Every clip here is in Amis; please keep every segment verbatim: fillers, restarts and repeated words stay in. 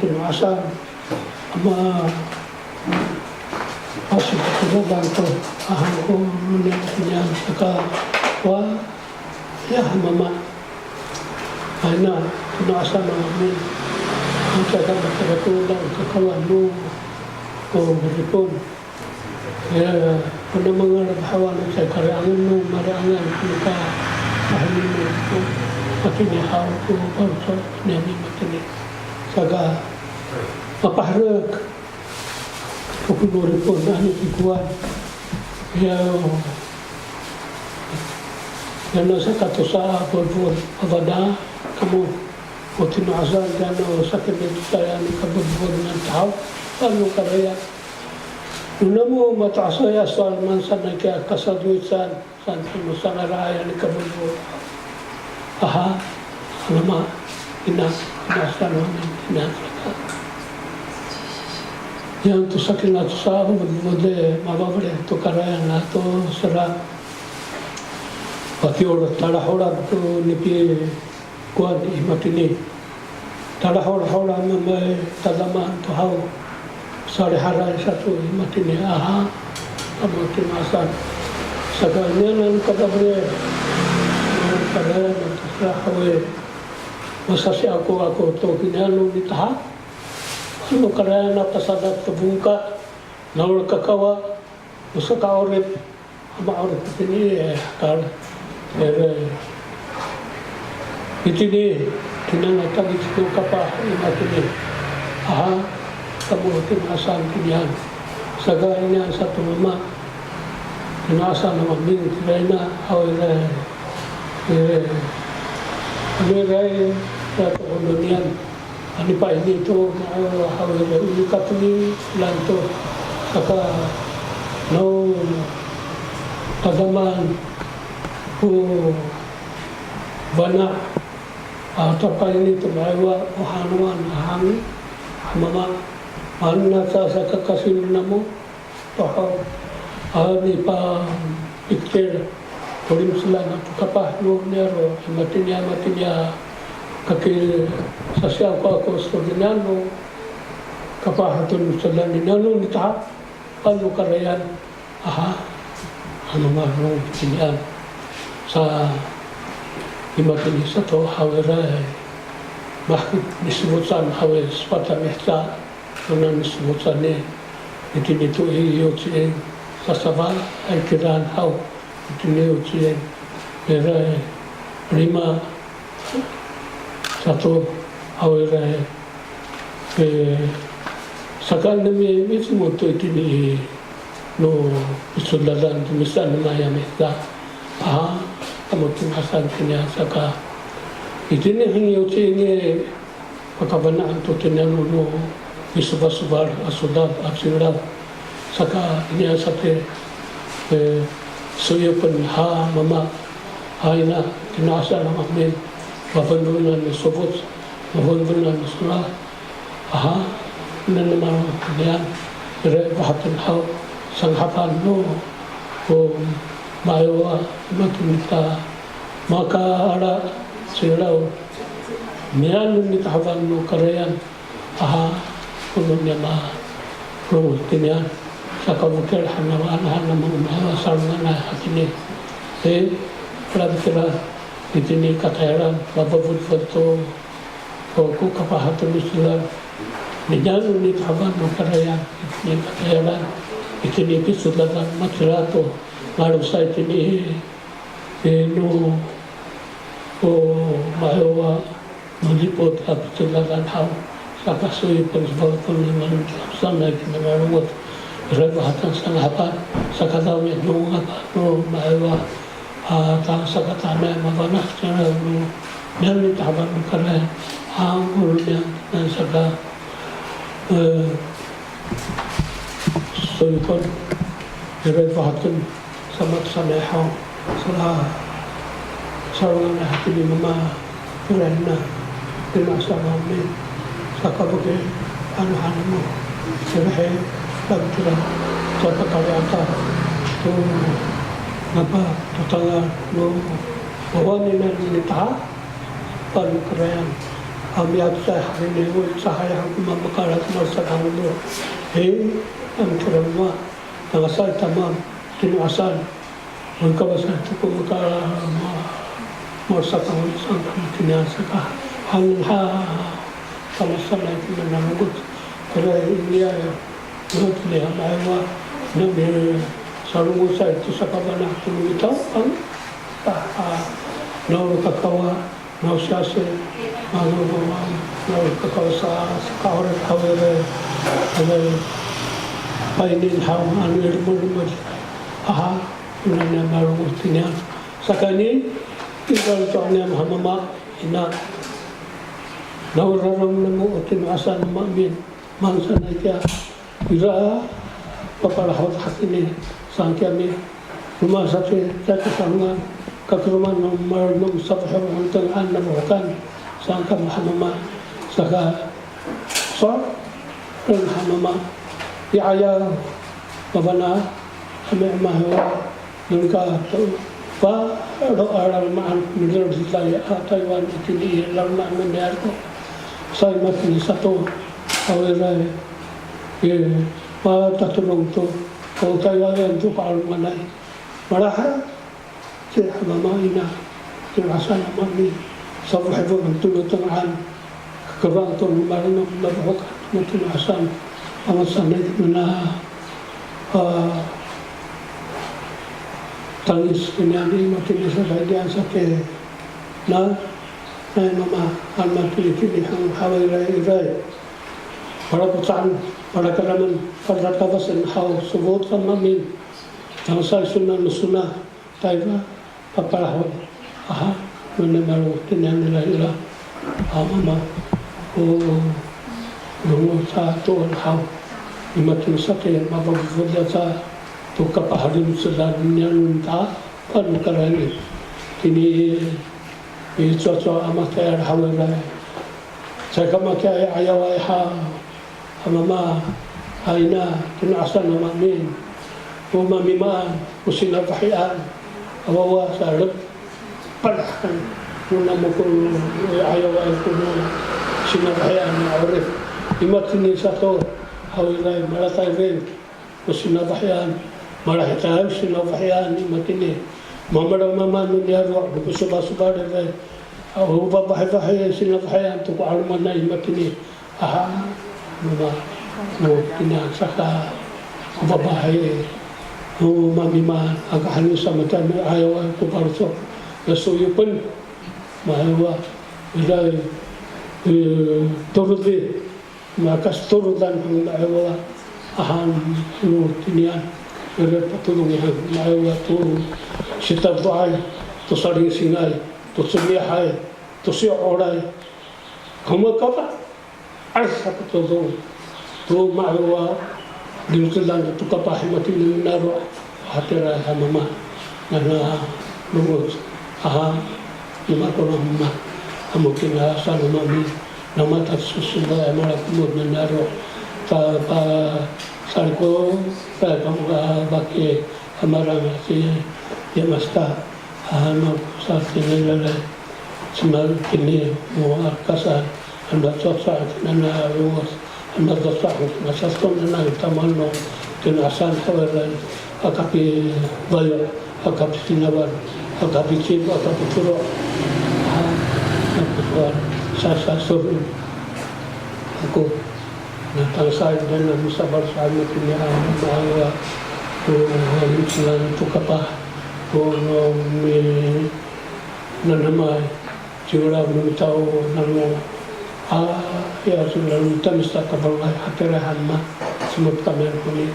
Tino'asan, ama, asi ko tino'asan to, ahan ko no niyam, saka wa, ya, mama. Ay na, tino'asan no amin. Ang saka matarato lang kakawan no, o Ripon. Ya, o no mangalap haw ano caay kari'angay no, mari'angay no ka, mahini no, matini haw ko, bangso, niyam i matini. Saka, mapaherek. Ko no Ripon, ano tikowan. Ya, ya no saka tosa a bolbol, a fana', kamo, o tino'asan, ya no saka mitosa, ya no ka bolbol niyam tahaw, ano karaya. No namo mato'asay a sowal maan sanay kiya kasadoican, saan to no sanga'ayay a nika bolbol. Aha, ano ma, ina, ina saan no amin, ina saka. Yan to saki na tosa a bolbol de, mafafeli to karayan ato sera. Pakior talaholan to nipi kowan i matini. Talaholaholan mamay tadamaan to haw. Sariharay sato i matini, aha, kamo tino'asan. Saka niyanan kadafre, niyanan kadafre, mato sa haw i, masasi'akoako to kinian no mita. Ano karayan a pasadak to bongka, nawal kakawa, o saka'orip, a ma'orip itini, e, hekal. E, itini, kinian a tangis ko kapah i matini. Aha, kamo tino'asan kinian. Saka inian sato mama, tino'asan no amin, tiraay na, aw ira, e, ano ira, ira to ko no niyan. Ano paini to, ma'ayo haw ira i katoy, lanto, saka, no, tadamaan ko fana', a, ta paini to ma'ayo, o hanoan, a hangin, a mama, maan na sa, saka kasino namo, Toho, a, mipapiktil, o limselan ato kapah no niyaro', matini a, matini a, kakisasi'akoako so kinian no kapah ato limselan niyaro' mita, ano karayan, aha, ano marong kinian. Sa, i matini sato haw ira, mahkit nisofocan haw i, sepat a miheca, Kona nisofocan i, itini to i 幼稚园, sasafaay kiraan haw, itini 幼稚园, ira i lima sato haw ira i, e, saka nami micomod to itini i, no picodadan to misaan no maya miheca. A, kamo tino'asan kinian saka, itini han 幼稚园 i, Pakafana'an to tinian no, no misofasofal a sowal a cilaw. Saka inian sati, e, soyopen ha mama, ha ina, tino'asan no amin, mafenfenan no sofoc, mafenfenan no sowal. Aha, nengneng no tinian, ira i fohaten haw, sanghapan no, o, ma'ayowa, mato mita, makaala, cilaw, Miyaen no mitahafan no karayan, aha, kono niyam a rongod tinian, sakafokil han namo, han namo, masaronganay hatini. E, ira itira, itini katayalan, mafafodfod to, ko, ko kapah ato miselan. Miyaen no mitahafan no karayan, itini katayalan, itini picodadan, matira to, ngalosay tini, e, no, o, ma'ayowa, Malipot a picodadan haw, saka soyopen, sofoten no mita, sanay kina lalowad. Ira i fohaten sanghapan, saka tawid no ngapa no ma'ayowa, a, ta saka tanay mafana' cira no, miyaen no mitahafan no karayan, a, kono niyam, na saka, e, soyopen, ira i fohaten, Samat sanay haw, sala, saronganay hatini mama, ira ina, ina sa mami, sakafokil, ano han namo, ira i, lam tira, sa pakaliyata, to, napa, to tangal, no, wawa nina, nini taha, pan karayan, A miyato'ay hakiya i, o caay haw ko mamekalay to malosakangol. E, ano kira ma, tangasa i tamam, tino'asan. O ikawasay to ko maka, ma, malosakangol saan kamo tiniyan saka. Hanen ha, tamasanay ko mananongot. Kira iniya, no tiniyan ma'awa, no mi, salongosay to sakafana' to no mitaw, ano, a, a, no kakawa, no siyasi, ano, no, no, kakawasa, sa ka'orip haw i, ano, paini haw, ano, i lomolomol. Aha, ano niya malongoc tiniyan. Saka ini, ira to niya mahamama, ina. Nawrarom namo o tino'asan no maemin, mansanay kiya. Ira, papalahod hakini, saan kiyami, roma sato i, caay ka salongan, kakaraman no maro' no safohef no tengilaan nafohokan, saan kamo hamama, saka, so, ren hamama, i 'ayaw, mafana', kami ama hiwa, Nengka to, pa, ro a laloma'an ko milelod i Taywan itini i laloma' no niyaro'. Sa i matini sato, awiray, e, matatodong to, o Taywan to ko 'alomanay. Malaha', ci hamama ina, tino'asan no maemin, safohef no tengilaan, Kakefang to no maro' no mafohokan no tino'asan, a, masanay to na, a, tangis koniyan i matini sa kaidian sake na, nai mama, a matini kini han haw iray iray. Palakocaan, palakaramen, palatakawasen haw, sowot sa maemin. Tangasa i sona no sona, Tayra, papalahod, aha, no niyam a longoc tiniyan ira, a mama, o, longoc sa toor haw, i matini sake, mapafofod sa, to kapah a limocedan niyam no ta, ano karayan i, tini, i cowacowa a matayal haw ira, Caay ka matiya i 'ayaway ha, a mama, a ina, tino'asan no maemin. O mamimaan, o sinafahian, a wawa sa lepal han. O namo ko i 'ayaway ko no sinafahian a 'orip. I matini sato, haw iray, malatayring. O sinafahian, malahitay o sinafahian i matini. Mamalamamaan no niyaro', no ko sofasofa ira. A, o fafahifahi sinafahian to ko 'alomanay i matini. Aha, mama, no tiniyan saka, o fafahi, o mamimaan, aka han sa matiya no 'ayaway ko faloco'. Ya soyopen, mahewa, iray, e, torodi. Makasitorodan han ma'awa ahan no tiniyan, ira patodong han ma'awa to sitato'ay, to salingsingay, to comiyahay, to si'oray. Kamakapa, asa patodong to ma'awa limocedan to kapah i matini niyaro'. Hatira ha mama, nana longoc, aha, nima ko no mama, amo kina sa no mami, nama ta susuba, mala ko mo niyaro', ta, ta, saliko, ta, kamo ka baki, amarang si, ya masta, aha, no, sa, sinilalay, simal kini, mo, akasan, Ano cowa, nana longoc, ano cowa, nasa to nana tamano, kinasan haw iray, aka pifayo, aka pisinawal, aka picip, aka pitoro'. Ha, aka pitoro', sa, sa, soro. Ako, na tangsa i, nana misafar sa ano tini a ma'awa, to, to kapah, to, no, mi, nanamay. Ciwra no mita o nano, a, ya, ciwra no mita mista kabalay, hatira han ma, cima pitamen koni,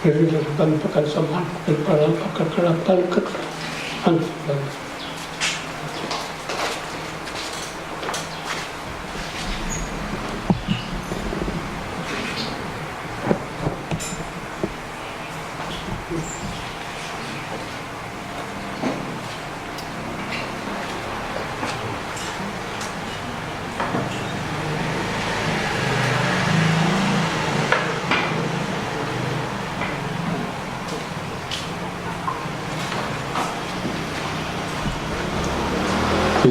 riri kami pakan samaan, pakan palang, pakan kalang, pakan kalang, han.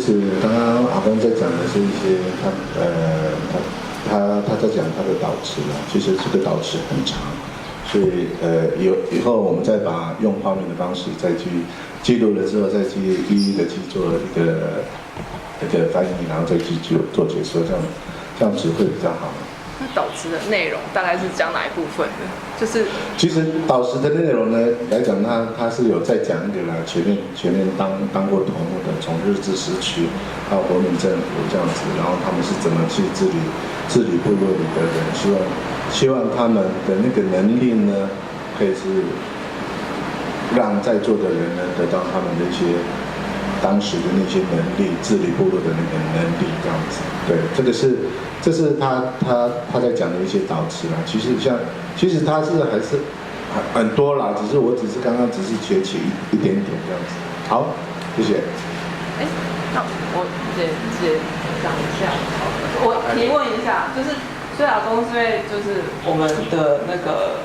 Saka, 刚刚在讲的是一些他呃他他他在讲他的祷词啊，其实这个祷词很长，所以呃有以后我们再把用画面的方式再去记录了之后，再去一一的去做一个一个翻译，然后再去做做解说，这样这样子会比较好。那祷词的内容大概是讲哪一部分呢？就是其实祷词的内容呢来讲，它它是有在讲一个啦，前面前面当当过头目的，从日治时期到国民政府这样子，然后他们是怎么去治理治理部落里的人，希望希望他们的那个能力呢，可以是让在座的人呢得到他们的一些当时的那些能力，治理部落的那个能力这样子。对，这个是这是他他他在讲的一些祷词啦。其实像其实他是还是很很多啦，只是我只是刚刚只是截取一一点点这样子。好，谢谢。哎，那我姐姐讲一下，我提问一下，就是虽然公司因为就是我们的那个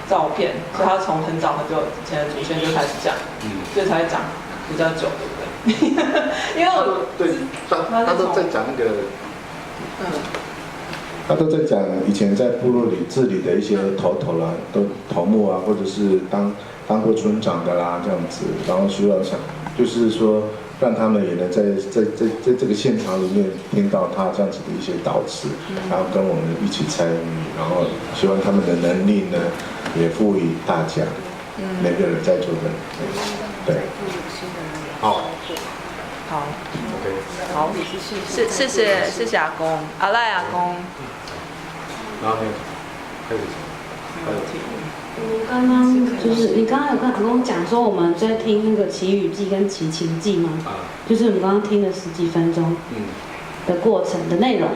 照片，所以他从很早很久以前的祖先就开始讲，所以才会讲比较久，对不对？因为我对，他他都在讲那个嗯，他都在讲以前在部落里治理的一些头头啦，都头目啊，或者是当当过村长的啦这样子，然后希望想就是说让他们也能在在在在这个现场里面听到他这样子的一些祷词，然后跟我们一起参与，然后希望他们的能力呢也赋予大家，每个人在座的，对。好好， OK，好，谢谢谢谢阿公，阿赖阿公，然后呢，开始，开始。我刚刚就是你刚刚有跟阿公讲说我们在听那个奇遇记跟奇情记吗？啊，就是我们刚刚听了十几分钟嗯，的过程的内容。